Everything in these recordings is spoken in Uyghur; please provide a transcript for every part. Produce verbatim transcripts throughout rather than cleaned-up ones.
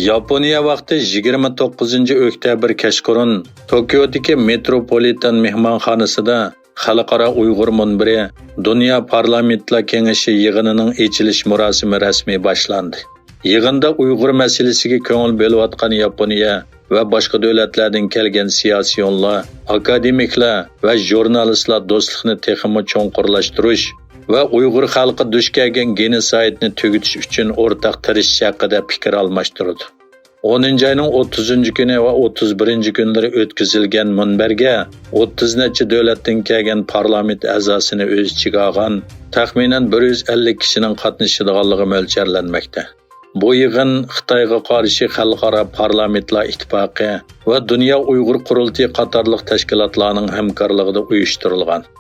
ياپونىيە ۋاقتى يىگىرمە توققۇزىنچى ئۆكتەبىر كەچقۇرۇن توكيودىكى مېتروپولىتېن مېھمانخانىسىدا خەلقئارا ئۇيغۇر مۇنبىرى، دۇنيا پارلامېنتلار كېڭىشى يىغىنىنىڭ ئېچىلىش مۇراسىمى رەسمىي باشلاندى. يىغىندا ئۇيغۇر مەسىلىسىگە كۆڭۈل بۆلۈۋاتقان ياپونىيە ۋە باشقا دۆلەتلەردىن كەلگەن سىياسىيونلار، ئاكادېمىكلار ۋە ژۇرنالىستلار دوستلۇقنى تېخىمۇ چوڭقۇرلاشتۇرۇش ۋە ئۇيغۇر خەلقى دۇچ كەلگەن گېنوسايدنى تۈگىتىش ئۈچۈن ئورتاق تىرىشىش ھەققىدە پىكىر ئالماشتۇرىدۇ. ئونىنچى ئاينىڭ ئوتتۇزىنچى كۈنى ۋە ئوتتۇز بىرىنچى كۈنلىرى ئۆتكۈزۈلگەن مۇنبەرگە ئوتتۇز نەچچە دۆلەتتىن كەلگەن پارلامېنت ئەزاسىنى ئۆز ئىچىگە ئالغان تەخمىنەن بىر يۈز ئەللىك كىشىنىڭ قاتنىشىدىغانلىقى مۆلچەرلەنمەكتە. بۇ يىغىن خىتايغا قارشى خەلقئارا پارلامېنتلار ئىتتىپاقى ۋە دۇنيا ئۇيغۇر قۇرۇلتىيى قاتارلىق تەشكىلاتلارنىڭ ھەمكارلىقىدا ئۇيۇشتۇرۇلغان.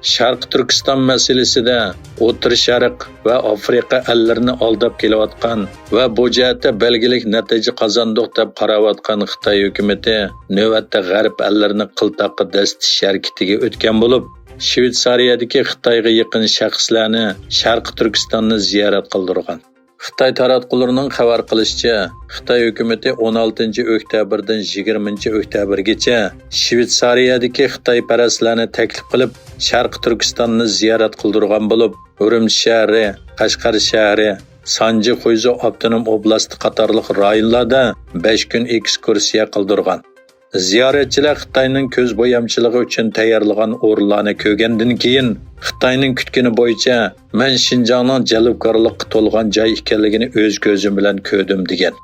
شەرقىي تۈركىستان مەسىلىسىدە ئوتتۇرا شەرق ۋە ئافرىقا ئەللىرىنى ئالداپ كېلىۋاتقان ۋە بۇ جەھەتتە بەلگىلىك نەتىجە قازاندۇق دەپ قاراۋاتقان خىتاي ھۆكۈمىتى نۆۋەتتە غەرب ئەللىرىنى قىلتاققا دەسسىتىش ھەرىكىتىگە ئۆتكەن بولۇپ، شۋېتسارىيەدىكى خىتايغا يېقىن شەخسلەرنى شەرقىي تۈركىستاننى زىيارەت قىلدۇرغان. خىتاي تاراتقۇلىرىنىڭ خەۋەر قىلىشىچە، خىتاي ھۆكۈمىتى ئون ئالتىنچى ئۆكتەبىردىن يىگىرمىنچى ئۆكتەبىرگىچە شۋېتسارىيەدىكى خىتايپەرەسلەرنى تەكلىپ قىلىپ، شەرقىي تۈركىستاننى زىيارەت قىلدۇرغان بولۇپ، ئۈرۈمچى شەھىرى، قەشقەر شەھىرى، سانجى خۇيزۇ ئاپتونوم ئوبلاستى قاتارلىق رايونلاردا بەش كۈن ئېكسكۇرسىيە قىلدۇرغان. زىيارەتچىلەر خىتاينىڭ كۆز بويامچىلىقى ئۈچۈن تەييارلىغان ئورۇنلارنى كۆرگەندىن كېيىن، خىتاينىڭ كۈتكىنى بويىچە، مەن شىنجاڭنىڭ جەلپكارلىققا تولغان جاي ئىكەنلىكىنى ئۆز كۆزۈم بىلەن كۆردۈم، دېگەن.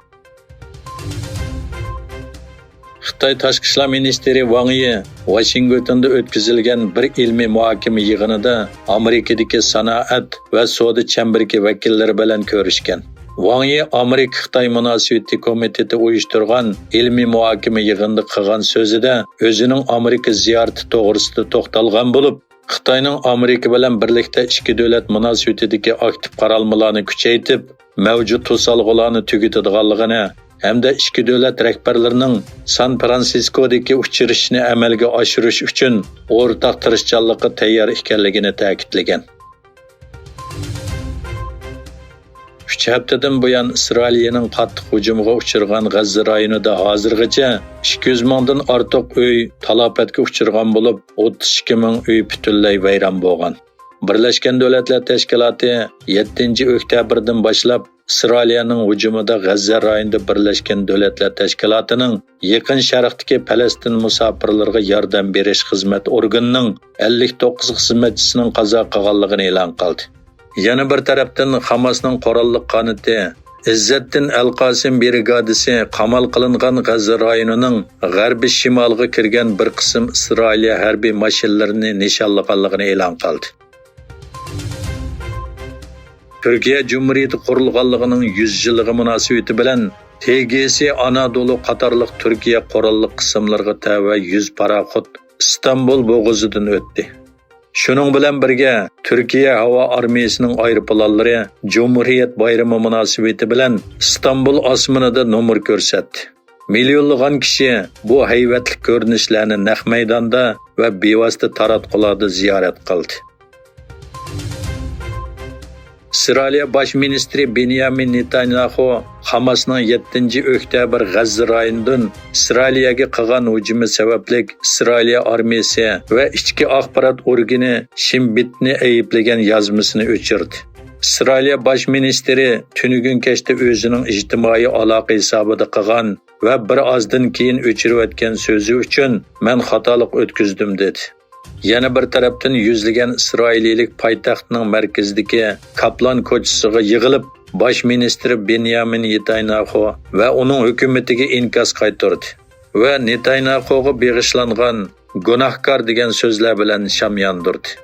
خىتاي تاشقى ئىشلار مىنىستىرى ۋاڭ يى ۋاشىنگتوندا ئۆتكۈزۈلگەن بىر ئىلمىي مۇھاكىمە يىغىنىدا ئامېرىكىدىكى سانائەت ۋە سودا چەمبىرىكى ۋەكىللىرى بىلەن كۆرۈشكەن. ۋاڭ يى ئامېرىكا-خىتاي مۇناسىۋىتى كومىتېتى ئۇيۇشتۇرغان ئىلمىي مۇھاكىمە يىغىنىدا قىلغان سۆزىدە ئۆزىنىڭ ئامېرىكا زىيارىتى توغرىسىدا توختالغان بولۇپ، خىتاينىڭ ئامېرىكا بىلەن بىرلىكتە ئىككى دۆلەت مۇناسىۋىتىدىكى ئاكتىپ قارالمىلارنى كۈچەيتىپ، مەۋجۇت توسالغۇلارنى تۈگىتىدىغانلىقىنى ھەمدە ئىككى دۆلەت رەھبەرلىرىنىڭ سان فرانسىسكودىكى ئۇچرىشىشنى ئەمەلگە ئاشۇرۇش ئۈچۈن ئورتاق تىرىشچانلىققا تەييار ئىكەنلىكىنى تەكىتلىگەن. ئۈچ ھەپتىدىن بۇيان ئىسرائىلىيەنىڭ قاتتىق ھۇجۇمىغا ئۇچرىغان غەززە رايونىدا ھازىرغىچە ئىككى يۈز مىڭدىن ئارتۇق ئۆي تالاپەتكە ئۇچرىغان بولۇپ، ئوتتۇز ئىككى مىڭ ئۆي پۈتۈنلەي ۋەيران بولغان. بىرلەشكەن دۆلەتلەر تەشكىلاتى يەتتىنچى ئۆكتەبىردىن باشلاپ ئىسرائىلىيەنىڭ ھۇجۇمىدا غەززە رايونىدا بىرلەشكەن دۆلەتلەر تەشكىلاتىنىڭ يېقىن شەرقتىكى پەلەستىن مۇساپىرلىرىغا ياردەم بېرىش خىزمەت ئورگىنىنىڭ ئەللىك توققۇز خىزمەتچىسىنىڭ قازا قىلغانلىقىنى ئېلان قىلدى. يەنە بىر تەرەپتىن، خاماسنىڭ قوراللىق قانىتى ئىززەتدىن ئەل قاسىم برىگادىسى قامال قىلىنغان غەززە رايونىنىڭ غەربىي شىمالىغا كىرگەن بىر قىسىم ئىسرائىلىيە ھەربىي ماشىنىلىرىنى نىشانلىغانلىقىنى ئېلان قىلدى. تۈركىيە جۇمھۇرىيىتى قۇرۇلغانلىقىنىڭ يۈز يىللىقى مۇناسىۋىتى بىلەن تې گې سې ئانادولۇ قاتارلىق تۈركىيە قوراللىق قىسىملىرىغا تەۋە يۈز پاراخوت ئىستانبۇل بوغۇزىدىن ئۆتتى. شۇنىڭ بىلەن بىرگە، تۈركىيە ھاۋا ئارمىيىسىنىڭ ئايروپىلانلىرى جۇمھۇرىيەت بايرىمى مۇناسىۋىتى بىلەن ئىستانبۇل ئاسمىنىدا نومۇر كۆرسەتتى. مىليونلىغان كىشى بۇ ھەيۋەتلىك كۆرۈنۈشلەرنى نەق مەيداندا ۋە بىۋاسىتە تاراتقۇلاردا زىيارەت قىلدى. ئىسرائىلىيە باش مىنىستىرى بېنيامىن نېتانياخۇ خاماسنىڭ يەتتىنچى ئۆكتەبىر غەززە رايونىدىن ئىسرائىلىيەگە قىلغان ھۇجۇمى سەۋەبلىك ئىسرائىلىيە ئارمىيىسى ۋە ئىچكى ئاخبارات ئورگىنى شىن بېتنى ئەيىبلىگەن يازمىسىنى ئۆچۈردى. ئىسرائىلىيە باش مىنىستىرى تۈنۈگۈن كەچتە ئۆزىنىڭ ئىجتىمائىي ئالاقە ھېسابىدا قىلغان ۋە بىر ئازدىن كېيىن ئۆچۈرۈۋەتكەن سۆزى ئۈچۈن، مەن خاتالىق ئۆتكۈزدۈم، دېدى. يەنە بىر تەرەپتىن، يۈزلىگەن ئىسرائىلىيلىك پايتەختنىڭ مەركىزىدىكى كاپلان كوچىسىغا يىغىلىپ، باش مىنىستىر بېنيامىن نېتانياخۇ ۋە ئۇنىڭ ھۆكۈمىتىگە ئىنكاس قايتۇردى ۋە نېتانياخۇغا بېغىشلانغان گۇناھكار دېگەن سۆزلەر بىلەن شام ياندۇردى.